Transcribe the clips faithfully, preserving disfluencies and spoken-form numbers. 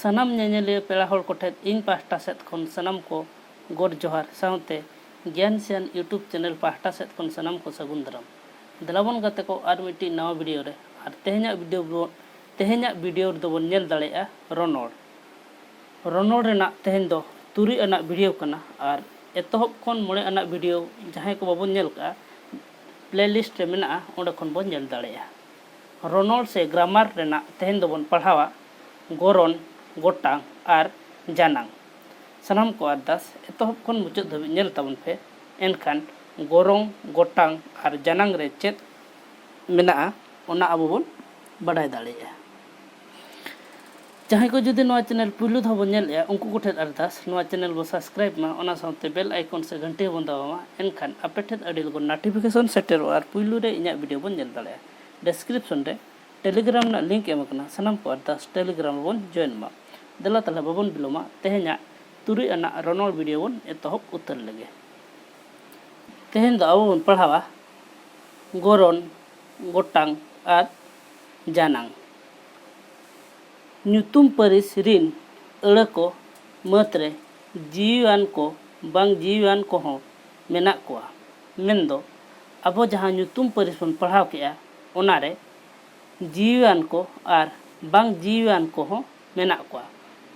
ᱥᱟᱱᱟᱢ ᱧᱮᱧᱮᱞᱤᱭᱟᱹ ᱯᱮᱲᱟ ᱦᱚᱲ ᱠᱚᱴᱷᱮᱱ ᱤᱧ ᱯᱟᱦᱴᱟ ᱥᱮᱫ ᱠᱷᱚᱱ ᱥᱟᱱᱟᱢ ᱠᱚ ᱜᱚᱰ ᱡᱚᱦᱟᱨ ᱥᱟᱶᱛᱮ ᱜᱮᱭᱟᱱ ᱥᱮᱭᱟᱱ YouTube ᱪᱮᱱᱮᱞ ᱯᱟᱦᱴᱟ ᱥᱮᱫ ᱠᱷᱚᱱ ᱥᱟᱱᱟᱢ ᱠᱚ ᱥᱟᱹᱜᱩᱱ ᱫᱟᱨᱟᱢ᱾ ᱫᱮᱞᱟᱵᱚᱱ ᱜᱟᱛᱮ ᱠᱚ ᱟᱨ ᱢᱤᱫᱴᱤᱡ ᱱᱟᱣᱟ ᱵᱷᱤᱰᱤᱭᱳ ᱨᱮ᱾ ᱟᱨ ᱛᱮᱦᱮᱧᱟᱜ ᱵᱷᱤᱰᱤᱭᱳ ᱵᱚ ᱛᱮᱦᱮᱧᱟᱜ ᱵᱷᱤᱰᱤᱭᱳ ᱨᱮᱫᱚ ᱵᱚᱱ ᱧᱮᱞ ᱫᱟᱲᱮᱭᱟᱜᱼᱟ ᱨᱚᱱᱚᱲ᱾ ᱨᱚᱱᱚᱲ ᱨᱮᱱᱟᱜ ᱛᱮᱦᱮᱧ ᱫᱚ ᱛᱩᱨᱩᱭ ᱟᱱᱟᱜ ᱵᱷᱤᱰᱤᱭᱳ ᱠᱟᱱᱟ᱾ ᱟᱨ ᱮᱛᱚᱦᱚᱵ ᱠᱷᱚᱱ ᱢᱚᱬᱮ ᱟᱱᱟᱜ ᱵᱷᱤᱰᱤᱭᱳ ᱡᱟᱦᱟᱸᱭ ᱠᱚ ᱵᱟᱵᱚᱱ ᱧᱮᱞ ᱠᱟᱜᱼᱟ, ᱯᱞᱮᱞᱤᱥᱴ ᱨᱮ ᱢᱮᱱᱟᱜᱼᱟ, ᱚᱸᱰᱮ ᱠᱷᱚᱱ ᱵᱚᱱ ᱧᱮᱞ ᱫᱟᱲᱮᱭᱟᱜᱼᱟ᱾ ᱨᱚᱱᱚᱲ ᱥᱮ ᱜᱨᱟᱢᱟᱨ ᱨᱮᱱᱟᱜ ᱛᱮᱦᱮᱧ ᱫᱚᱵᱚᱱ ᱯᱟᱲᱦᱟᱣᱟ ᱜᱚᱨᱚᱱ, ᱜᱚᱴᱟᱝ ᱟᱨ ᱡᱟᱱᱟᱝ᱾ ᱥᱟᱱᱟᱢ ᱠᱚ ᱟᱨᱫᱟᱥ ᱮᱛᱚᱦᱚᱵ ᱠᱷᱚᱱ ᱢᱩᱪᱟᱹᱫ ᱫᱷᱟᱹᱵᱤᱡ ᱧᱮᱞ ᱛᱟᱵᱚᱱ ᱯᱮ᱾ ᱮᱱᱠᱷᱟᱱ ᱜᱚᱨᱚᱱ, ᱜᱚᱴᱟᱝ ᱟᱨ ᱡᱟᱱᱟᱝ ᱨᱮ ᱪᱮᱫ ᱢᱮᱱᱟᱜᱼᱟ, ᱚᱱᱟ ᱟᱵᱚ ᱵᱚᱱ ᱵᱟᱰᱟᱭ ᱫᱟᱲᱮᱭᱟᱜᱼᱟ᱾ ᱡᱟᱦᱟᱸᱭ ᱠᱚ ᱡᱩᱫᱤ ᱱᱚᱣᱟ ᱪᱮᱱᱮᱞ ᱯᱩᱭᱞᱩ ᱫᱷᱟᱣ ᱵᱚᱱ ᱧᱮᱞᱮᱜᱼᱟ, ᱩᱱᱠᱩ ᱠᱚᱴᱷᱮᱱ ᱟᱨᱫᱟᱥ, ᱱᱚᱣᱟ ᱪᱮᱱᱮᱞ ᱵᱚ ᱥᱟᱵᱥᱠᱨᱟᱭᱤᱵ ᱢᱟ, ᱚᱱᱟ ᱥᱟᱶᱛᱮ ᱵᱮᱞ ᱟᱭᱠᱚᱱ ᱥᱮ ᱜᱷᱟᱹᱱᱴᱤ ᱦᱚᱸᱵᱚᱱ ᱫᱟᱵᱟᱣᱟ᱾ ᱮᱱᱠᱷᱟᱱ ᱟᱯᱮ ᱴᱷᱮᱱ ᱟᱹᱰᱤ ᱞᱚᱜᱚᱱ ᱱᱳᱴᱤᱯᱷᱤᱠᱮᱥᱚᱱ ᱥᱮᱴᱮᱨᱚᱜᱼᱟ ᱟᱨ ᱯᱩᱭᱞᱩ ᱨᱮ ᱤᱧᱟᱹᱜ ᱵᱷᱤᱰᱤᱭᱳ ᱵᱚᱱ ᱧᱮᱞ ᱫᱟᱲᱮᱭᱟᱜᱼᱟ᱾ ᱰᱮᱥᱠᱨᱤᱯᱥᱚᱱ ᱨᱮ ᱴᱮᱞᱤᱜᱨᱟᱢ ᱨᱮᱱᱟᱜ ᱞᱤᱝᱠ ᱮᱢ ᱟᱠᱟᱱᱟ, ᱥᱟᱱᱟᱢ ᱠᱚ ᱟᱨᱫᱟᱥ ᱴᱮᱞᱤᱜᱨᱟᱢ ᱨᱮᱵᱚᱱ ᱡᱚᱭᱮᱱ ᱢᱟ᱾ ᱫᱮᱞᱟ ᱛᱟᱦᱞᱮ ᱵᱟᱵᱚᱱ ᱵᱤᱞᱚᱢᱟ, ᱛᱮᱦᱮᱧᱟᱜ ᱛᱩᱨᱩᱭ ᱟᱱᱟᱜ ᱨᱚᱱᱚᱲ ᱵᱷᱤᱰᱤᱭᱳ ᱵᱚᱱ ᱮᱛᱚᱦᱚᱵ ᱩᱛᱟᱹᱨ ᱞᱮᱜᱮ᱾ ᱛᱮᱦᱮᱧ ᱫᱚ ᱟᱵᱚ ᱵᱚᱱ ᱯᱟᱲᱦᱟᱣᱟ ᱜᱚᱨᱚᱱ, ᱜᱚᱴᱟᱝ ᱟᱨ ᱡᱟᱱᱟᱝ᱾ ᱧᱩᱛᱩᱢ ᱯᱟᱹᱨᱤᱥ ᱨᱤᱱ ᱟᱹᱲᱟᱹ ᱠᱚ ᱢᱟᱹᱫᱽ ᱨᱮ ᱡᱤᱣᱤᱣᱟᱱ ᱠᱚ ᱵᱟᱝ ᱡᱤᱣᱤᱣᱟᱱ ᱠᱚᱦᱚᱸ ᱢᱮᱱᱟᱜ ᱠᱚᱣᱟ᱾ ᱢᱮᱱᱫᱚ ᱟᱵᱚ ᱡᱟᱦᱟᱸ ᱧᱩᱛᱩᱢ ᱯᱟᱹᱨᱤᱥ ᱵᱚᱱ ᱯᱟᱲᱦᱟᱣ ᱠᱮᱜᱼᱟ, ᱚᱱᱟᱨᱮ ᱡᱤᱣᱤᱣᱟᱱ ᱠᱚ ᱟᱨ ᱵᱟᱝ ᱡᱤᱣᱤᱣᱟᱱ ᱠᱚᱦᱚᱸ ᱢᱮᱱᱟᱜ ᱠᱚᱣᱟ᱾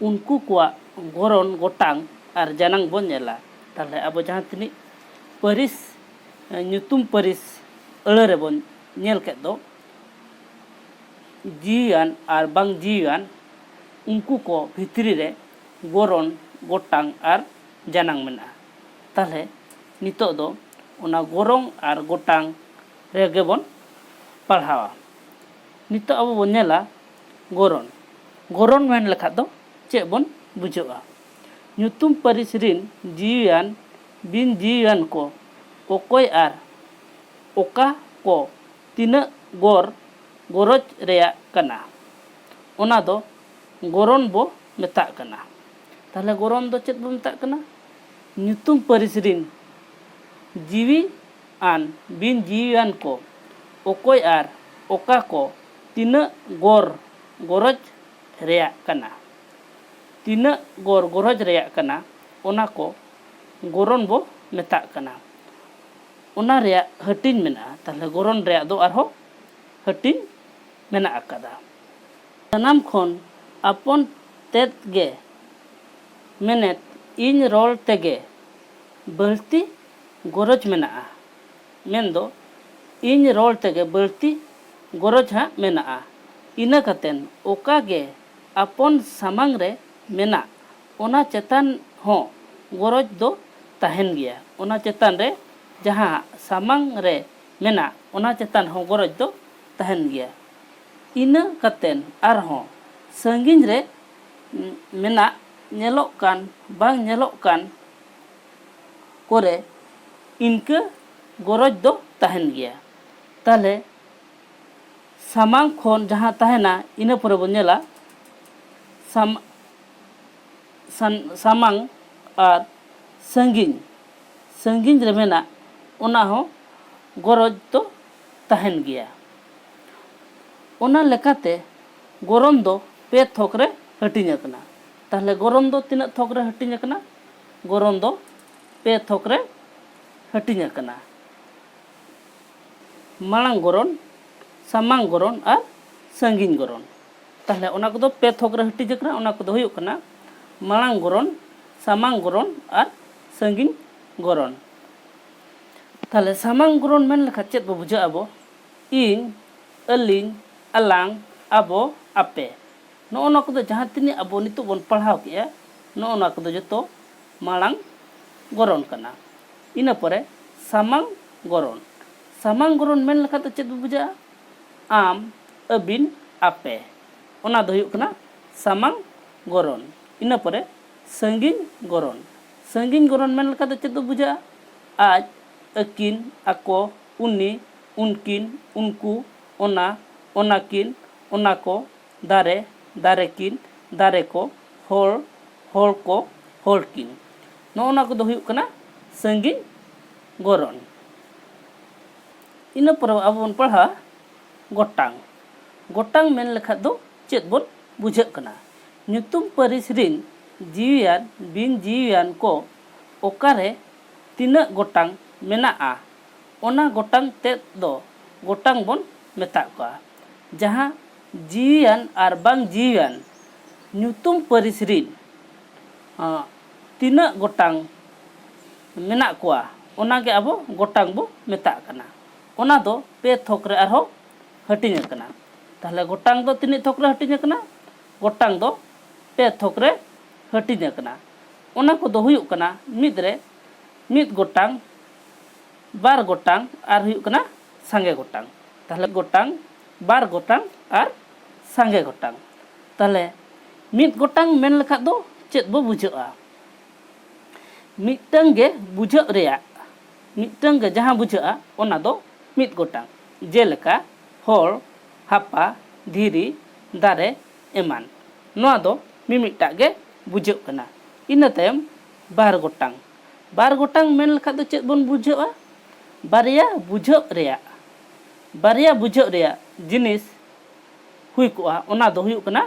ᱩᱱᱠᱩ ᱠᱚᱣᱟᱜ ᱜᱚᱨᱚᱱ, ᱜᱚᱴᱟᱝ ᱟᱨ ᱡᱟᱱᱟᱝ ᱵᱚᱱ ᱧᱮᱞᱟ᱾ ᱛᱟᱦᱞᱮ ᱟᱵᱚ ᱡᱟᱦᱟᱸ ᱛᱤᱱᱟᱹᱜ ᱯᱟᱹᱨᱤᱥ, ᱧᱩᱛᱩᱢ ᱯᱟᱹᱨᱤᱥ ᱟᱹᱲᱟᱹ ᱨᱮᱵᱚᱱ ᱧᱮᱞ ᱠᱮᱫ ᱫᱚ, ᱡᱤᱣᱤᱭᱟᱱ ᱟᱨ ᱵᱟᱝ ᱡᱤᱣᱤᱭᱟᱱ, ᱩᱱᱠᱩ ᱠᱚ ᱵᱷᱤᱛᱨᱤ ᱨᱮ ᱜᱚᱨᱚᱱ, ᱜᱚᱴᱟᱝ ᱟᱨ ᱡᱟᱱᱟᱝ ᱢᱮᱱᱟᱜᱼᱟ᱾ ᱛᱟᱦᱞᱮ ᱱᱤᱛᱚᱜ ᱫᱚ ᱚᱱᱟ ᱜᱚᱨᱚᱱ ᱟᱨ ᱜᱚᱴᱟᱝ ᱨᱮᱜᱮ ᱵᱚᱱ ᱯᱟᱲᱦᱟᱣᱟ᱾ ᱱᱤᱛᱚᱜ ᱟᱵᱚ ᱵᱚᱱ ᱧᱮᱞᱟ ᱜᱚᱨᱚᱱ᱾ ᱜᱚᱨᱚᱱ ᱢᱮᱱ ᱞᱮᱠᱷᱟᱱ ᱫᱚ ᱪᱮᱫ ᱵᱚᱱ ᱵᱩᱡᱷᱟᱹᱣᱟ? ᱧᱩᱛᱩᱢ ᱯᱟᱹᱨᱤᱥ ᱨᱤᱱ ᱡᱤᱣᱤᱭᱟᱱ, ᱵᱤᱱ ᱡᱤᱣᱤᱭᱟᱱ ᱠᱚ ᱚᱠᱚᱭ ᱟᱨ ᱚᱠᱟ ᱠᱚ ᱛᱤᱱᱟᱹᱜ ᱜᱚᱨ ᱜᱚᱨᱚᱡᱽ ᱨᱮᱭᱟᱜ ᱠᱟᱱᱟ, ᱚᱱᱟ ᱫᱚ ᱜᱚᱨᱚᱱ ᱵᱚ ᱢᱮᱛᱟᱜ ᱠᱟᱱᱟ᱾ ᱛᱟᱦᱞᱮ ᱜᱚᱨᱚᱱ ᱫᱚ ᱪᱮᱫ ᱵᱚ ᱢᱮᱛᱟᱜ ᱠᱟᱱᱟ? ᱧᱩᱛᱩᱢ ᱯᱟᱹᱨᱤᱥ ᱨᱤᱱ ᱡᱤᱣᱤ ᱟᱱ ᱵᱤᱱ ᱡᱤᱣᱤᱭᱟᱱ ᱠᱚ ᱚᱠᱚᱭ ᱟᱨ ᱚᱠᱟ ᱠᱚ ᱛᱤᱱᱟᱹᱜ ᱜᱚᱨ ᱜᱚᱨᱚᱡᱽ ᱨᱮᱭᱟᱜ ᱠᱟᱱᱟ᱾ ᱛᱤᱱᱟᱹᱜ ᱜᱚᱨ ᱜᱚᱨᱚᱡᱽ ᱨᱮᱭᱟᱜ ᱠᱟᱱᱟ, ᱚᱱᱟ ᱠᱚ ᱜᱚᱨᱚᱱ ᱵᱚ ᱢᱮᱛᱟᱜ ᱠᱟᱱᱟ᱾ ᱚᱱᱟ ᱨᱮᱭᱟᱜ ᱦᱟᱹᱴᱤᱧ ᱢᱮᱱᱟᱜᱼᱟ᱾ ᱛᱟᱦᱚᱞᱮ ᱜᱚᱨᱚᱱ ᱨᱮᱭᱟᱜ ᱫᱚ ᱟᱨᱦᱚᱸ ᱦᱟᱹᱴᱤᱧ ᱢᱮᱱᱟᱜ ᱟᱠᱟᱫᱟ᱾ ᱥᱟᱱᱟᱢ ᱠᱷᱚᱱ ᱟᱯᱚᱱ ᱛᱮᱫ ᱜᱮ, ᱢᱮᱱᱮᱫ ᱤᱧ ᱨᱚᱲ ᱛᱮᱜᱮ ᱵᱟᱹᱲᱛᱤ ᱜᱚᱨᱚᱡᱽ ᱢᱮᱱᱟᱜᱼᱟ᱾ ᱢᱮᱱᱫᱚ ᱤᱧ ᱨᱚᱲ ᱛᱮᱜᱮ ᱵᱟᱹᱲᱛᱤ ᱜᱚᱨᱚᱡᱽ ᱦᱟᱸᱜ ᱢᱮᱱᱟᱜᱼᱟ᱾ ᱤᱱᱟᱹ ᱠᱟᱛᱮᱱ ᱚᱠᱟ ᱜᱮ ᱟᱯᱚᱱ ᱥᱟᱢᱟᱝ ᱨᱮ ᱢᱮᱱᱟᱜ, ᱚᱱᱟ ᱪᱮᱛᱟᱱ ᱦᱚᱸ ᱜᱚᱨᱚᱡᱽ ᱫᱚ ᱛᱟᱦᱮᱱ ᱜᱮᱭᱟ᱾ ᱚᱱᱟ ᱪᱮᱛᱟᱱ ᱨᱮ ᱡᱟᱦᱟᱸ ᱥᱟᱢᱟᱝ ᱨᱮ ᱢᱮᱱᱟᱜ, ᱚᱱᱟ ᱪᱮᱛᱟᱱ ᱦᱚᱸ ᱜᱚᱨᱚᱡᱽ ᱫᱚ ᱛᱟᱦᱮᱱ ᱜᱮᱭᱟ᱾ ᱤᱱᱟᱹ ᱠᱟᱛᱮᱱ ᱟᱨᱦᱚᱸ ᱥᱟᱺᱜᱤᱧ ᱨᱮ ᱢᱮᱱᱟᱜ, ᱧᱮᱞᱚᱜ ᱠᱟᱱ, ᱵᱟᱝ ᱧᱮᱞᱚᱜ ᱠᱟᱱ ᱠᱚᱨᱮ ᱤᱱᱠᱟᱹ ᱜᱚᱨᱚᱡᱽ ᱫᱚ ᱛᱟᱦᱮᱱ ᱜᱮᱭᱟ᱾ ᱛᱟᱦᱞᱮ ᱥᱟᱢᱟᱝ ᱠᱷᱚᱱ ᱡᱟᱦᱟᱸ ᱛᱟᱦᱮᱱᱟ, ᱤᱱᱟᱹ ᱯᱚᱨᱮ ᱵᱚᱱ ᱧᱮᱞᱟ ᱥᱟᱢ-, ᱥᱟᱱ-, ᱥᱟᱢᱟᱝ ᱟᱨ ᱥᱟᱺᱜᱤᱧ, ᱥᱟᱺᱜᱤᱧ ᱨᱮ ᱢᱮᱱᱟᱜ, ᱚᱱᱟ ᱦᱚᱸ ᱜᱚᱨᱚᱡᱽ ᱫᱚ ᱛᱟᱦᱮᱱ ᱜᱮᱭᱟ᱾ ᱚᱱᱟ ᱞᱮᱠᱟᱛᱮ ᱜᱚᱨᱚᱱ ᱫᱚ ᱯᱮ ᱛᱷᱚᱠ ᱨᱮ ᱦᱟᱹᱴᱤᱧ ᱟᱠᱟᱱᱟ᱾ ᱛᱟᱦᱞᱮ ᱜᱚᱨᱚᱱ ᱫᱚ ᱛᱤᱱᱟᱹᱜ ᱛᱷᱚᱠ ᱨᱮ ᱦᱟᱹᱴᱤᱧ ᱟᱠᱟᱱᱟ? ᱜᱚᱨᱚᱱ ᱫᱚ ᱯᱮ ᱛᱷᱚᱠ ᱨᱮ ᱦᱟᱹᱴᱤᱧ ᱟᱠᱟᱱᱟ᱾ ᱢᱟᱲᱟᱝ ᱜᱚᱨᱚᱱ, ᱥᱟᱢᱟᱝ ᱜᱚᱨᱚᱱ ᱟᱨ ᱥᱟᱺᱜᱤᱧ ᱜᱚᱨᱚᱱ᱾ ᱛᱟᱦᱞᱮ ᱚᱱᱟ ᱠᱚᱫᱚ ᱯᱮ ᱛᱷᱚᱠ ᱨᱮ ᱦᱟᱹᱴᱤᱧ ᱟᱠᱟᱱᱟ᱾ ᱚᱱᱟ ᱠᱚᱫᱚ ᱦᱩᱭᱩᱜ ᱠᱟᱱᱟ ᱢᱟᱲᱟᱝ ᱜᱚᱨᱚᱱ, ᱥᱟᱢᱟᱝ ᱜᱚᱨᱚᱱ ᱟᱨ ᱥᱟᱺᱜᱤᱧ ᱜᱚᱨᱚᱱ᱾ ᱛᱟᱦᱞᱮ ᱥᱟᱢᱟᱝ ᱜᱚᱨᱚᱱ ᱢᱮᱱ ᱞᱮᱠᱷᱟᱱ ᱪᱮᱫ ᱵᱚ ᱵᱩᱡᱷᱟᱹᱜᱼᱟ ᱟᱵᱚ? ᱤᱧ, ᱟᱹᱞᱤᱧ, ᱟᱞᱟᱝ, ᱟᱵᱚ, ᱟᱯᱮ᱾ ᱱᱚᱜᱼᱚ ᱱᱚᱣᱟ ᱠᱚᱫᱚ ᱡᱟᱦᱟᱸ ᱛᱤᱱᱟᱹᱜ ᱟᱵᱚ ᱱᱤᱛᱚᱜ ᱵᱚᱱ ᱯᱟᱲᱦᱟᱣ ᱠᱮᱜᱼᱟ, ᱱᱚᱜᱼᱚ ᱱᱚᱣᱟ ᱠᱚᱫᱚ ᱡᱚᱛᱚ ᱢᱟᱲᱟᱝ ᱜᱚᱨᱚᱱ ᱠᱟᱱᱟ᱾ ᱤᱱᱟᱹ ᱯᱚᱨᱮ ᱥᱟᱢᱟᱝ ᱜᱚᱨᱚᱱ᱾ ᱥᱟᱢᱟᱝ ᱜᱚᱨᱚᱱ ᱢᱮᱱ ᱞᱮᱠᱷᱟᱱ ᱫᱚ ᱪᱮᱫ ᱵᱚ ᱵᱩᱡᱷᱟᱹᱜᱼᱟ? ᱟᱢ, ᱟᱹᱵᱤᱱ, ᱟᱯᱮ᱾ ᱚᱱᱟ ᱫᱚ ᱦᱩᱭᱩᱜ ᱠᱟᱱᱟ ᱥᱟᱢᱟᱝ ᱜᱚᱨᱚᱱ᱾ ᱤᱱᱟᱹ ᱯᱚᱨᱮ ᱥᱟᱺᱜᱤᱧ ᱜᱚᱨᱚᱱ᱾ ᱥᱟᱺᱜᱤᱧ ᱜᱚᱨᱚᱱ ᱢᱮᱱ ᱞᱮᱠᱷᱟᱱ ᱫᱚ ᱪᱮᱫ ᱵᱚ ᱵᱩᱡᱷᱟᱹᱜᱼᱟ? ᱟᱡ, ᱟᱹᱠᱤᱱ, ᱟᱠᱚ, ᱩᱱᱤ, ᱩᱱᱠᱤᱱ, ᱩᱱᱠᱩ, ᱚᱱᱟ, ᱚᱱᱟᱠᱤᱱ, ᱚᱱᱟ ᱠᱚ, ᱫᱟᱨᱮ, ᱫᱟᱨᱮ ᱠᱤᱱ, ᱫᱟᱨᱮ ᱠᱚ, ᱦᱚᱲ, ᱦᱚᱲ ᱠᱚ, ᱦᱚᱲ ᱠᱤᱱ᱾ ᱱᱚᱜᱼᱚ ᱱᱚᱣᱟ ᱠᱚᱫᱚ ᱦᱩᱭᱩᱜ ᱠᱟᱱᱟ ᱥᱟᱺᱜᱤᱧ ᱜᱚᱨᱚᱱ᱾ ᱤᱱᱟᱹ ᱯᱚᱨᱮ ᱟᱵᱚ ᱵᱚᱱ ᱯᱟᱲᱦᱟᱜᱼᱟ ᱜᱚᱴᱟᱝ᱾ ᱜᱚᱴᱟᱝ ᱢᱮᱱ ᱞᱮᱠᱷᱟᱡ ᱫᱚ ᱪᱮᱫ ᱵᱚᱱ ᱵᱩᱡᱷᱟᱹᱜ ᱠᱟᱱᱟ? ᱧᱩᱛᱩᱢ ᱯᱟᱹᱨᱤᱥ ᱨᱤᱱ ᱡᱤᱣᱤᱭᱟᱱ ᱵᱤᱱ ᱡᱤᱣᱤᱭᱟᱱ ᱠᱚ ᱚᱠᱟᱨᱮ ᱛᱤᱱᱟᱹᱜ ᱜᱚᱴᱟᱝ ᱢᱮᱱᱟᱜᱼᱟ, ᱚᱱᱟ ᱜᱚᱴᱟᱝ ᱛᱮᱫ ᱫᱚ ᱜᱚᱴᱟᱝ ᱵᱚᱱ ᱢᱮᱛᱟᱜ ᱠᱚᱣᱟ᱾ ᱡᱟᱦᱟᱸ ᱡᱤᱣᱤᱭᱟᱱ ᱟᱨ ᱵᱟᱝ ᱡᱤᱣᱤᱭᱟᱱ ᱧᱩᱛᱩᱢ ᱯᱟᱹᱨᱤᱥ ᱨᱤᱱ, ᱟᱸ, ᱛᱤᱱᱟᱹᱜ ᱜᱚᱴᱟᱝ ᱢᱮᱱᱟᱜ ᱠᱚᱣᱟ, ᱚᱱᱟᱜᱮ ᱟᱵᱚ ᱜᱚᱴᱟᱝ ᱵᱚ ᱢᱮᱛᱟᱜ ᱠᱟᱱᱟ᱾ ᱚᱱᱟ ᱫᱚ ᱯᱮ ᱛᱷᱚᱠ ᱨᱮ ᱟᱨᱦᱚᱸ ᱦᱟᱹᱴᱤᱧ ᱟᱠᱟᱱᱟ᱾ ᱛᱟᱦᱚᱞᱮ ᱜᱚᱴᱟᱝ ᱫᱚ ᱛᱤᱱᱟᱹᱜ ᱛᱷᱚᱠ ᱨᱮ ᱦᱟᱹᱴᱤᱧ ᱟᱠᱟᱱᱟ? ᱜᱚᱴᱟᱝ ᱫᱚ ᱯᱮ ᱛᱷᱚᱠ ᱨᱮ ᱦᱟᱹᱴᱤᱧ ᱟᱠᱟᱱᱟ᱾ ᱚᱱᱟ ᱠᱚᱫᱚ ᱦᱩᱭᱩᱜ ᱠᱟᱱᱟ, ᱢᱤᱫ ᱨᱮ ᱢᱤᱫ ᱜᱚᱴᱟᱝ, ᱵᱟᱨ ᱜᱚᱴᱟᱝ, ᱟᱨ ᱦᱩᱭᱩᱜ ᱠᱟᱱᱟ ᱥᱟᱸᱜᱮ ᱜᱚᱴᱟᱝ᱾ ᱛᱟᱦᱚᱞᱮ ᱜᱚᱴᱟᱝ, ᱵᱟᱨ ᱜᱚᱴᱟᱝ, ᱟᱨ ᱥᱟᱸᱜᱮ ᱜᱚᱴᱟᱝ᱾ ᱛᱟᱦᱚᱞᱮ ᱢᱤᱫ ᱜᱚᱴᱟᱝ ᱢᱮᱱ ᱞᱮᱠᱷᱟᱡ ᱫᱚ ᱪᱮᱫ ᱵᱚ ᱵᱩᱡᱷᱟᱹᱜᱼᱟ? ᱢᱤᱫᱴᱟᱝ ᱜᱮ ᱵᱩᱡᱷᱟᱹᱜ ᱨᱮᱭᱟᱜ, ᱢᱤᱫᱴᱟᱝ ᱜᱮ ᱡᱟᱦᱟᱸ ᱵᱩᱡᱷᱟᱹᱜᱼᱟ, ᱚᱱᱟ ᱫᱚ ᱢᱤᱫ ᱜᱚᱴᱟᱝ᱾ ᱡᱮᱞᱮᱠᱟ ᱦᱚᱲ, ᱦᱟᱯᱟ, ᱫᱷᱤᱨᱤ, ᱫᱟᱨᱮ, ᱮᱢᱟᱱ᱾ ᱱᱚᱣᱟ ᱫᱚ ᱢᱤᱢᱤᱫᱴᱟᱜ ᱜᱮ ᱵᱩᱡᱷᱟᱹᱜ ᱠᱟᱱᱟ᱾ ᱤᱱᱟᱹ ᱛᱟᱭᱚᱢ ᱵᱟᱨ ᱜᱚᱴᱟᱝ᱾ ᱵᱟᱨ ᱜᱚᱴᱟᱝ ᱢᱮᱱ ᱞᱮᱠᱷᱟᱡ ᱫᱚ ᱪᱮᱫ ᱵᱚᱱ ᱵᱩᱡᱷᱟᱹᱜᱼᱟ? ᱵᱟᱨᱭᱟ ᱵᱩᱡᱷᱟᱹᱜ ᱨᱮᱭᱟᱜ, ᱵᱟᱨᱭᱟ ᱵᱩᱡᱷᱟᱹᱜ ᱨᱮᱭᱟᱜ ᱡᱤᱱᱤᱥ ᱦᱩᱭ ᱠᱚᱜᱼᱟ, ᱚᱱᱟ ᱫᱚ ᱦᱩᱭᱩᱜ ᱠᱟᱱᱟ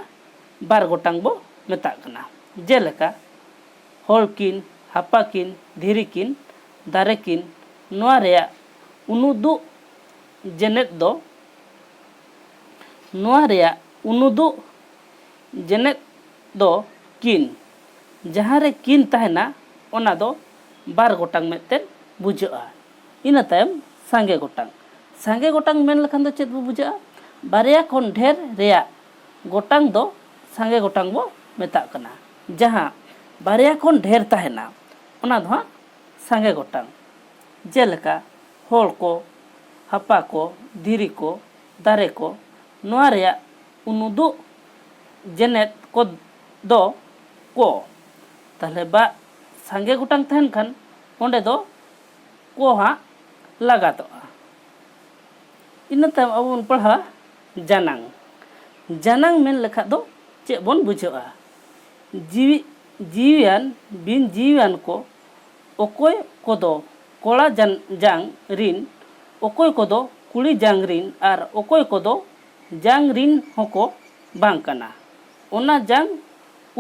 ᱵᱟᱨ ᱜᱚᱴᱟᱝ ᱵᱚ ᱢᱮᱛᱟᱜ ᱠᱟᱱᱟ᱾ ᱡᱮᱞᱮᱠᱟ ᱦᱚᱲ ᱠᱤᱱ, ᱦᱟᱯᱟ ᱠᱤᱱ, ᱫᱷᱤᱨᱤ ᱠᱤᱱ, ᱫᱟᱨᱮ ᱠᱤᱱ, ᱱᱚᱣᱟ ᱨᱮᱭᱟᱜ ᱩᱱᱩᱫᱩᱜ ᱡᱮᱱᱮᱫ ᱫᱚ, ᱱᱚᱣᱟ ᱨᱮᱭᱟᱜ ᱩᱱᱩᱫᱩᱜ ᱡᱮᱱᱮᱫ ᱫᱚ ᱠᱤᱱ, ᱡᱟᱦᱟᱸ ᱨᱮ ᱠᱤᱱ ᱛᱟᱦᱮᱱᱟ, ᱚᱱᱟ ᱫᱚ ᱵᱟᱨ ᱜᱚᱴᱟᱝ ᱢᱮᱱᱛᱮ ᱵᱩᱡᱷᱟᱹᱜᱼᱟ᱾ ᱤᱱᱟᱹ ᱛᱟᱭᱚᱢ ᱥᱟᱸᱜᱮ ᱜᱚᱴᱟᱝ᱾ ᱥᱟᱸᱜᱮ ᱜᱚᱴᱟᱝ ᱢᱮᱱ ᱞᱮᱠᱷᱟᱱ ᱫᱚ ᱪᱮᱫ ᱵᱚ ᱵᱩᱡᱷᱟᱹᱜᱼᱟ? ᱵᱟᱨᱭᱟ ᱠᱷᱚᱱ ᱰᱷᱮᱨ ᱨᱮᱭᱟᱜ ᱜᱚᱴᱟᱝ ᱫᱚ ᱥᱟᱸᱜᱮ ᱜᱚᱴᱟᱝ ᱵᱚ ᱢᱮᱛᱟᱜ ᱠᱟᱱᱟ᱾ ᱡᱟᱦᱟᱸ ᱵᱟᱨᱭᱟ ᱠᱷᱚᱱ ᱰᱷᱮᱨ ᱛᱟᱦᱮᱱᱟ, ᱚᱱᱟ ᱫᱚ ᱦᱟᱸᱜ ᱥᱟᱸᱜᱮ ᱜᱚᱴᱟᱝ᱾ ᱡᱮᱞᱮᱠᱟ ᱦᱚᱲ ᱠᱚ, ᱦᱟᱯᱟ ᱠᱚ, ᱫᱷᱤᱨᱤ ᱠᱚ, ᱫᱟᱨᱮ ᱠᱚ, ᱱᱚᱣᱟ ᱨᱮᱭᱟᱜ ᱩᱱᱩᱫᱩᱜ ᱡᱮᱱᱮᱫ ᱠᱚ ᱫᱚ ᱠᱚ᱾ ᱛᱟᱦᱞᱮ ᱵᱟ ᱥᱟᱸᱜᱮ ᱜᱚᱴᱟᱝ ᱛᱟᱦᱮᱱ ᱠᱷᱟᱱ ᱚᱸᱰᱮ ᱫᱚ ᱠᱚ ᱦᱟᱸᱜ ᱞᱟᱜᱟᱛᱚᱜᱼᱟ᱾ ᱤᱱᱟᱹ ᱛᱟᱭᱚᱢ ᱟᱵᱚ ᱵᱚᱱ ᱯᱟᱲᱦᱟᱣᱟ ᱡᱟᱱᱟᱝ᱾ ᱡᱟᱱᱟᱝ ᱢᱮᱱ ᱞᱮᱠᱷᱟᱡ ᱫᱚ ᱪᱮᱫ ᱵᱚᱱ ᱵᱩᱡᱷᱟᱹᱜᱼᱟ? ᱡᱤᱣᱤ, ᱡᱤᱣᱤᱭᱟᱱ, ᱵᱤᱱ ᱡᱤᱣᱤᱭᱟᱱ ᱠᱚ ᱚᱠᱚᱭ ᱠᱚᱫᱚ ᱠᱚᱲᱟ ᱡᱟᱝ, ᱡᱟᱝ ᱨᱤᱱ, ᱚᱠᱚᱭ ᱠᱚᱫᱚ ᱠᱩᱲᱤ ᱡᱟᱝ ᱨᱤᱱ, ᱟᱨ ᱚᱠᱚᱭ ᱠᱚᱫᱚ ᱡᱟᱝ ᱨᱤᱱ ᱦᱚᱸᱠᱚ ᱵᱟᱝ ᱠᱟᱱᱟ᱾ ᱚᱱᱟ ᱡᱟᱝ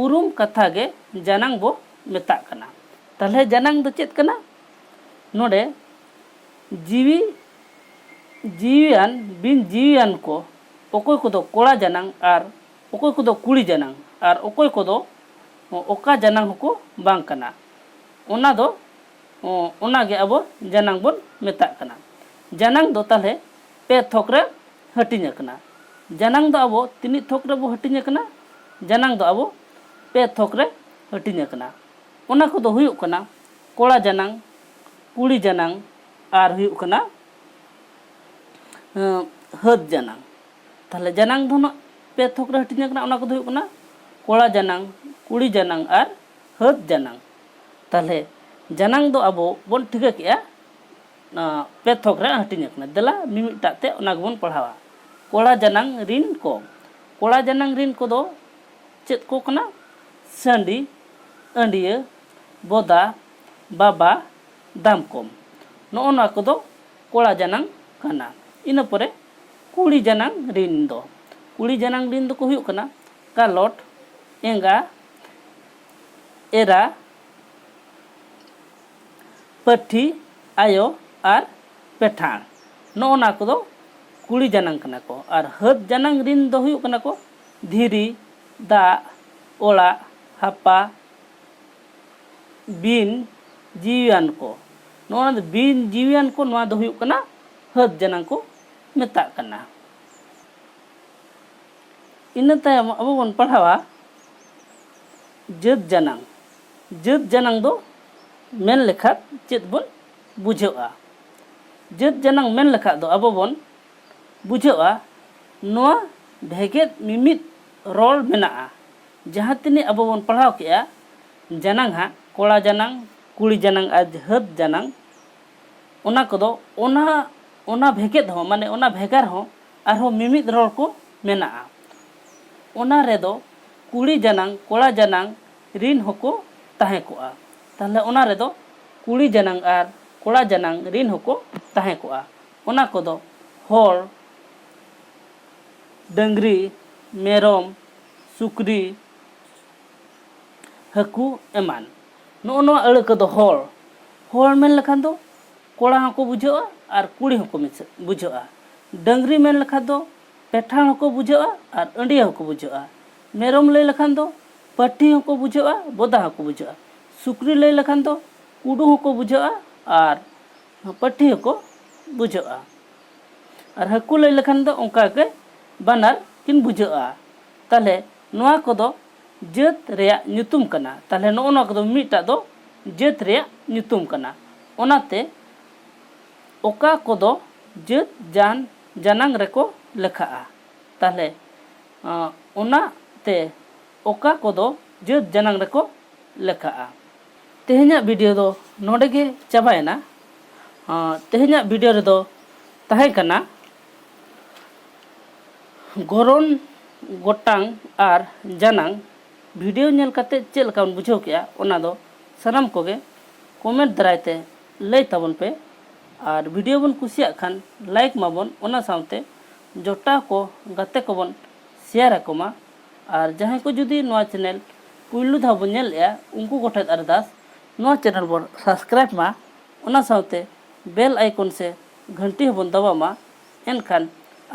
ᱩᱨᱩᱢ ᱠᱟᱛᱷᱟ ᱜᱮ ᱡᱟᱱᱟᱝ ᱵᱚ ᱢᱮᱛᱟᱜ ᱠᱟᱱᱟ᱾ ᱛᱟᱦᱚᱞᱮ ᱡᱟᱱᱟᱝ ᱫᱚ ᱪᱮᱫ ᱠᱟᱱᱟ? ᱱᱚᱰᱮ ᱡᱤᱣᱤ, ᱡᱤᱣᱤᱭᱟᱱ, ᱵᱤᱱ ᱡᱤᱣᱤᱭᱟᱱ ᱠᱚ, ᱚᱠᱚᱭ ᱠᱚᱫᱚ ᱠᱚᱲᱟ ᱡᱟᱱᱟᱝ ᱟᱨ ᱚᱠᱚᱭ ᱠᱚᱫᱚ ᱠᱩᱲᱤ ᱡᱟᱱᱟᱝ ᱟᱨ ᱚᱠᱚᱭ ᱠᱚᱫᱚ ᱚᱠᱟ ᱡᱟᱱᱟᱝ ᱦᱚᱸᱠᱚ ᱵᱟᱝ ᱠᱟᱱᱟ, ᱚᱱᱟ ᱫᱚ, ᱚᱱᱟ ᱜᱮ ᱟᱵᱚ ᱡᱟᱱᱟᱝ ᱵᱚᱱ ᱢᱮᱛᱟᱜ ᱠᱟᱱᱟ᱾ ᱡᱟᱱᱟᱝ ᱫᱚ ᱛᱟᱦᱚᱞᱮ ᱯᱮ ᱛᱷᱚᱠ ᱨᱮ ᱦᱟᱹᱴᱤᱧ ᱟᱠᱟᱱᱟ᱾ ᱡᱟᱱᱟᱝ ᱫᱚ ᱟᱵᱚ ᱛᱤᱱᱟᱹᱜ ᱛᱷᱚᱠ ᱨᱮᱵᱚ ᱦᱟᱹᱴᱤᱧ ᱟᱠᱟᱱᱟ? ᱡᱟᱱᱟᱝ ᱫᱚ ᱟᱵᱚ ᱯᱮ ᱛᱷᱚᱠ ᱨᱮ ᱦᱟᱹᱴᱤᱧ ᱟᱠᱟᱱᱟ᱾ ᱚᱱᱟ ᱠᱚᱫᱚ ᱦᱩᱭᱩᱜ ᱠᱟᱱᱟ ᱠᱚᱲᱟ ᱡᱟᱱᱟᱝ, ᱠᱩᱲᱤ ᱡᱟᱱᱟᱝ ᱟᱨ ᱦᱩᱭᱩᱜ ᱠᱟᱱᱟ, ᱮᱸ, ᱦᱟᱹᱫ ᱡᱟᱱᱟᱝ᱾ ᱛᱟᱦᱚᱞᱮ ᱡᱟᱱᱟᱝ ᱫᱚ ᱱᱟᱜ ᱯᱮ ᱛᱷᱚᱠ ᱨᱮ ᱦᱟᱹᱴᱤᱧ ᱟᱠᱟᱱᱟ, ᱚᱱᱟ ᱠᱚᱫᱚ ᱦᱩᱭᱩᱜ ᱠᱟᱱᱟ ᱠᱚᱲᱟ ᱡᱟᱱᱟᱝ, ᱠᱩᱲᱤ ᱡᱟᱱᱟᱝ ᱟᱨ ᱦᱟᱹᱫ ᱡᱟᱱᱟᱝ᱾ ᱛᱟᱦᱚᱞᱮ ᱡᱟᱱᱟᱝ ᱫᱚ ᱟᱵᱚ ᱵᱚᱱ ᱴᱷᱤᱠᱟᱹ ᱠᱮᱜᱼᱟ, ᱚᱱᱟ ᱯᱮ ᱛᱷᱚᱠ ᱨᱮ ᱦᱟᱹᱴᱤᱧ ᱟᱠᱟᱱᱟ᱾ ᱫᱮᱞᱟ ᱢᱤᱢᱤᱫᱴᱟᱜ ᱛᱮ ᱚᱱᱟ ᱜᱮᱵᱚᱱ ᱯᱟᱲᱦᱟᱣᱟ᱾ ᱠᱚᱲᱟ ᱡᱟᱱᱟᱝ ᱨᱤᱱ ᱠᱚ, ᱠᱚᱲᱟ ᱡᱟᱱᱟᱝ ᱨᱤᱱ ᱠᱚᱫᱚ ᱪᱮᱫ ᱠᱚ ᱠᱟᱱᱟ? ᱥᱟᱺᱰᱤ, ᱟᱹᱰᱤᱭᱟᱹ, ᱵᱚᱫᱟ, ᱵᱟᱵᱟ, ᱫᱟᱢᱠᱚᱢ᱾ ᱱᱚᱜᱼᱚ ᱱᱚᱣᱟ ᱠᱚᱫᱚ ᱠᱚᱲᱟ ᱡᱟᱱᱟᱝ ᱠᱟᱱᱟ᱾ ᱤᱱᱟᱹ ᱯᱚᱨᱮ ᱠᱩᱲᱤ ᱡᱟᱱᱟᱝ ᱨᱤᱱ ᱫᱚ, ᱠᱩᱲᱤ ᱡᱟᱱᱟᱝ ᱨᱤᱱ ᱫᱚᱠᱚ ᱦᱩᱭᱩᱜ ᱠᱟᱱᱟ ᱠᱟᱞᱚᱴ, ᱮᱸᱜᱟ, ᱮᱨᱟ, ᱯᱟᱹᱴᱷᱤ, ᱟᱭᱳ ᱟᱨ ᱯᱮᱴᱷᱟᱲ᱾ ᱱᱚᱜᱼᱚ ᱱᱟ ᱠᱚᱫᱚ ᱠᱩᱲᱤ ᱡᱟᱱᱟᱝ ᱠᱟᱱᱟ ᱠᱚ᱾ ᱟᱨ ᱦᱟᱹᱫ ᱡᱟᱱᱟᱝ ᱨᱤᱱ ᱫᱚ ᱦᱩᱭᱩᱜ ᱠᱟᱱᱟ ᱠᱚ ᱫᱷᱤᱨᱤ, ᱫᱟᱜ, ᱚᱲᱟᱜ, ᱦᱟᱯᱟ, ᱵᱤᱱ ᱡᱤᱣᱤᱭᱟᱱ ᱠᱚ᱾ ᱱᱚᱜᱼᱚ ᱱᱟ ᱫᱚ ᱵᱤᱱ ᱡᱤᱣᱤᱭᱟᱱ ᱠᱚ, ᱱᱚᱣᱟ ᱫᱚ ᱦᱩᱭᱩᱜ ᱠᱟᱱᱟ ᱦᱟᱹᱫ ᱡᱟᱱᱟᱝ ᱠᱚ ᱢᱮᱛᱟᱜ ᱠᱟᱱᱟ᱾ ᱤᱱᱟᱹ ᱛᱟᱭᱚᱢ ᱟᱵᱚ ᱵᱚᱱ ᱯᱟᱲᱦᱟᱣᱟ ᱡᱟᱹᱛ ᱡᱟᱱᱟᱝ᱾ ᱡᱟᱹᱛ ᱡᱟᱱᱟᱝ ᱫᱚ ᱢᱮᱱ ᱞᱮᱠᱷᱟᱱ ᱪᱮᱫ ᱵᱚᱱ ᱵᱩᱡᱷᱟᱹᱜᱼᱟ? ᱡᱟᱹᱛ ᱡᱟᱱᱟᱝ ᱢᱮᱱ ᱞᱮᱠᱷᱟᱱ ᱫᱚ ᱟᱵᱚ ᱵᱚᱱ ᱵᱩᱡᱷᱟᱹᱜᱼᱟ, ᱱᱚᱣᱟ ᱵᱷᱮᱜᱮᱫ ᱢᱤᱢᱤᱫ ᱨᱚᱲ ᱢᱮᱱᱟᱜᱼᱟ᱾ ᱡᱟᱦᱟᱸ ᱛᱤᱱᱟᱹᱜ ᱟᱵᱚ ᱵᱚᱱ ᱯᱟᱲᱦᱟᱣ ᱠᱮᱜᱼᱟ, ᱡᱟᱱᱟᱝ ᱦᱟᱸᱜ, ᱠᱚᱲᱟ ᱡᱟᱱᱟᱝ, ᱠᱩᱲᱤ ᱡᱟᱱᱟᱝ ᱟᱨ ᱦᱟᱹᱫ ᱡᱟᱱᱟᱝ, ᱚᱱᱟ ᱠᱚᱫᱚ ᱚᱱᱟ, ᱚᱱᱟ ᱵᱷᱮᱜᱮᱫ ᱦᱚᱸ, ᱢᱟᱱᱮ ᱚᱱᱟ ᱵᱷᱮᱜᱟᱨ ᱦᱚᱸ ᱟᱨᱦᱚᱸ ᱢᱤᱢᱤᱫ ᱨᱚᱲ ᱠᱚ ᱢᱮᱱᱟᱜᱼᱟ᱾ ᱚᱱᱟ ᱨᱮᱫᱚ ᱠᱩᱲᱤ ᱡᱟᱱᱟᱝ, ᱠᱚᱲᱟ ᱡᱟᱱᱟᱝ ᱨᱤᱱ ᱦᱚᱸᱠᱚ ᱛᱟᱦᱮᱸ ᱠᱚᱜᱼᱟ᱾ ᱛᱟᱦᱚᱞᱮ ᱚᱱᱟ ᱨᱮᱫᱚ ᱠᱩᱲᱤ ᱡᱟᱱᱟᱝ ᱟᱨ ᱠᱚᱲᱟ ᱡᱟᱱᱟᱝ ᱨᱤᱱ ᱦᱚᱸᱠᱚ ᱛᱟᱦᱮᱸ ᱠᱚᱜᱼᱟ᱾ ᱚᱱᱟ ᱠᱚᱫᱚ ᱦᱚᱲ, ᱰᱟᱹᱝᱨᱤ, ᱢᱮᱨᱚᱢ, ᱥᱩᱠᱨᱤ, ᱦᱟᱹᱠᱩ ᱮᱢᱟᱱ᱾ ᱱᱚᱜᱼᱚ ᱱᱚᱣᱟ ᱟᱹᱲᱟᱹ ᱠᱚᱫᱚ ᱦᱚᱲ, ᱦᱚᱲ ᱢᱮᱱ ᱞᱮᱠᱷᱟᱱ ᱫᱚ ᱠᱚᱲᱟ ᱦᱚᱸᱠᱚ ᱵᱩᱡᱷᱟᱹᱜᱼᱟ ᱟᱨ ᱠᱩᱲᱤ ᱦᱚᱸᱠᱚ ᱢᱤᱥ-, ᱵᱩᱡᱷᱟᱹᱜᱼᱟ᱾ ᱰᱟᱹᱝᱨᱤ ᱢᱮᱱ ᱞᱮᱠᱷᱟᱱ ᱫᱚ ᱯᱮᱴᱷᱟᱲ ᱦᱚᱸᱠᱚ ᱵᱩᱡᱷᱟᱹᱜᱼᱟ ᱟᱨ ᱟᱹᱸᱰᱤᱭᱟᱹ ᱦᱚᱸᱠᱚ ᱵᱩᱡᱷᱟᱹᱜᱼᱟ᱾ ᱢᱮᱨᱚᱢ ᱞᱟᱹᱭ ᱞᱮᱠᱷᱟᱱ ᱫᱚ ᱯᱟᱹᱴᱷᱤ ᱦᱚᱸᱠᱚ ᱵᱩᱡᱷᱟᱹᱜᱼᱟ, ᱵᱚᱫᱟ ᱦᱚᱸᱠᱚ ᱵᱩᱡᱷᱟᱹᱜᱼᱟ᱾ ᱥᱩᱠᱨᱤ ᱞᱟᱹᱭ ᱞᱮᱠᱷᱟᱱ ᱫᱚ ᱠᱩᱰᱩ ᱦᱚᱸᱠᱚ ᱵᱩᱡᱷᱟᱹᱜᱼᱟ ᱟᱨ ᱯᱟᱹᱴᱷᱤ ᱦᱚᱸᱠᱚ ᱵᱩᱡᱷᱟᱹᱜᱼᱟ᱾ ᱟᱨ ᱦᱟᱹᱠᱩ ᱞᱟᱹᱭ ᱞᱮᱠᱷᱟᱱ ᱫᱚ ᱚᱱᱠᱟ ᱜᱮ ᱵᱟᱱᱟᱨ ᱠᱤᱱ ᱵᱩᱡᱷᱟᱹᱜᱼᱟ᱾ ᱛᱟᱦᱚᱞᱮ ᱱᱚᱣᱟ ᱠᱚᱫᱚ ᱡᱟᱹᱛ ᱨᱮᱭᱟᱜ ᱧᱩᱛᱩᱢ ᱠᱟᱱᱟ᱾ ᱛᱟᱦᱚᱞᱮ ᱱᱚᱜᱼᱚ ᱱᱚᱣᱟ ᱠᱚᱫᱚ ᱢᱤᱫᱴᱟᱜ ᱫᱚ ᱡᱟᱹᱛ ᱨᱮᱭᱟᱜ ᱧᱩᱛᱩᱢ ᱠᱟᱱᱟ᱾ ᱚᱱᱟᱛᱮ ᱚᱠᱟ ᱠᱚᱫᱚ ᱡᱟᱹᱛ ᱡᱟᱱ ᱡᱟᱱᱟᱝ ᱨᱮᱠᱚ ᱞᱮᱠᱷᱟᱜᱼᱟ᱾ ᱛᱟᱦᱚᱞᱮ ᱟᱸ, ᱚᱱᱟᱛᱮ ᱚᱠᱟ ᱠᱚᱫᱚ ᱡᱟᱹᱛ ᱡᱟᱱᱟᱝ ᱨᱮᱠᱚ ᱞᱮᱠᱷᱟᱜᱼᱟ᱾ ᱛᱮᱦᱮᱧᱟᱜ ᱵᱷᱤᱰᱤᱭᱳ ᱫᱚ ᱱᱚᱰᱮ ᱜᱮ ᱪᱟᱵᱟᱭᱮᱱᱟ᱾ ᱟᱸ, ᱛᱮᱦᱮᱧᱟᱜ ᱵᱷᱤᱰᱤᱭᱳ ᱨᱮᱫᱚ ᱛᱟᱦᱮᱸ ᱠᱟᱱᱟ ᱜᱚᱨᱚᱱ, ᱜᱚᱴᱟᱝ ᱟᱨ ᱡᱟᱱᱟᱝ᱾ ᱵᱷᱤᱰᱤᱭᱳ ᱧᱮᱞ ᱠᱟᱛᱮ ᱪᱮᱫ ᱞᱮᱠᱟ ᱵᱚᱱ ᱵᱩᱡᱷᱟᱹᱣ ᱠᱮᱜᱼᱟ, ᱚᱱᱟ ᱫᱚ ᱥᱟᱱᱟᱢ ᱠᱚᱜᱮ ᱠᱚᱢᱮᱱᱴ ᱫᱟᱨᱟᱭ ᱛᱮ ᱞᱟᱹᱭ ᱛᱟᱵᱚᱱ ᱯᱮ᱾ ᱟᱨ ᱵᱷᱤᱰᱤᱭᱳ ᱵᱚᱱ ᱠᱩᱥᱤᱭᱟᱜ ᱠᱷᱟᱱ ᱞᱟᱭᱤᱠ ᱢᱟᱵᱚᱱ, ᱚᱱᱟ ᱥᱟᱶᱛᱮ ᱡᱚᱴᱟᱣ ᱠᱚ, ᱜᱟᱛᱮ ᱠᱚᱵᱚᱱ ᱥᱮᱭᱟᱨ ᱟᱠᱚ ᱢᱟ᱾ ᱟᱨ ᱡᱟᱦᱟᱸᱭ ᱠᱚ ᱡᱩᱫᱤ ᱱᱚᱣᱟ ᱪᱮᱱᱮᱞ ᱯᱩᱭᱞᱩ ᱫᱷᱟᱣ ᱵᱚᱱ ᱧᱮᱞᱮᱜᱼᱟ, ᱩᱱᱠᱩ ᱠᱚᱴᱷᱮᱱ ᱟᱨᱫᱟᱥ, ᱱᱚᱣᱟ ᱪᱮᱱᱮᱞ ᱵᱚᱱ ᱥᱟᱵᱥᱠᱨᱟᱭᱤᱵ ᱢᱟ, ᱚᱱᱟ ᱥᱟᱶᱛᱮ ᱵᱮᱞ ᱟᱭᱠᱚᱱ ᱥᱮ ᱜᱷᱟᱹᱱᱴᱤ ᱦᱚᱸᱵᱚᱱ ᱫᱟᱵᱟᱣ ᱢᱟ᱾ ᱮᱱᱠᱷᱟᱱ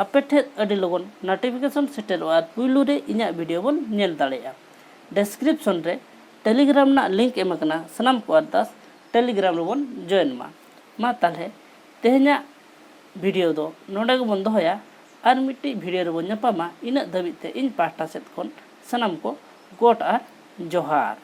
ᱟᱯᱮ ᱴᱷᱮᱱ ᱟᱹᱰᱤ ᱞᱚᱜᱚᱱ ᱱᱳᱴᱤᱯᱷᱤᱠᱮᱥᱚᱱ ᱥᱮᱴᱮᱨᱚᱜᱼᱟ ᱟᱨ ᱯᱩᱭᱞᱩ ᱨᱮ ᱤᱧᱟᱹᱜ ᱵᱷᱤᱰᱤᱭᱳ ᱵᱚᱱ ᱧᱮᱞ ᱫᱟᱲᱮᱭᱟᱜᱼᱟ᱾ ᱰᱮᱥᱠᱨᱤᱯᱥᱚᱱ ᱨᱮ ᱴᱮᱞᱤᱜᱨᱟᱢ ᱨᱮᱱᱟᱜ ᱞᱤᱝᱠ ᱮᱢ ᱟᱠᱟᱱᱟ, ᱥᱟᱱᱟᱢ ᱠᱚ ᱟᱨᱫᱟᱥ ᱴᱮᱞᱤᱜᱨᱟᱢ ᱨᱮᱵᱚᱱ ᱡᱚᱭᱮᱱ ᱢᱟ᱾ ᱢᱟ ᱛᱟᱦᱚᱞᱮ ᱛᱮᱦᱮᱧᱟᱜ ᱵᱷᱤᱰᱤᱭᱳ ᱫᱚ ᱱᱚᱰᱮ ᱜᱮᱵᱚᱱ ᱫᱚᱦᱚᱭᱟ, ᱟᱨ ᱢᱤᱫᱴᱤᱡ ᱵᱷᱤᱰᱤᱭᱳ ᱨᱮᱵᱚᱱ ᱧᱟᱯᱟᱢᱟ᱾ ᱤᱱᱟᱹᱜ ᱫᱷᱟᱹᱵᱤᱡ ᱛᱮ ᱤᱧ ᱯᱟᱦᱴᱟ ᱥᱮᱫ ᱠᱷᱚᱱ ᱥᱟᱱᱟᱢ ᱠᱚ ᱜᱚᱰ ᱟᱨ ᱡᱚᱦᱟᱨ᱾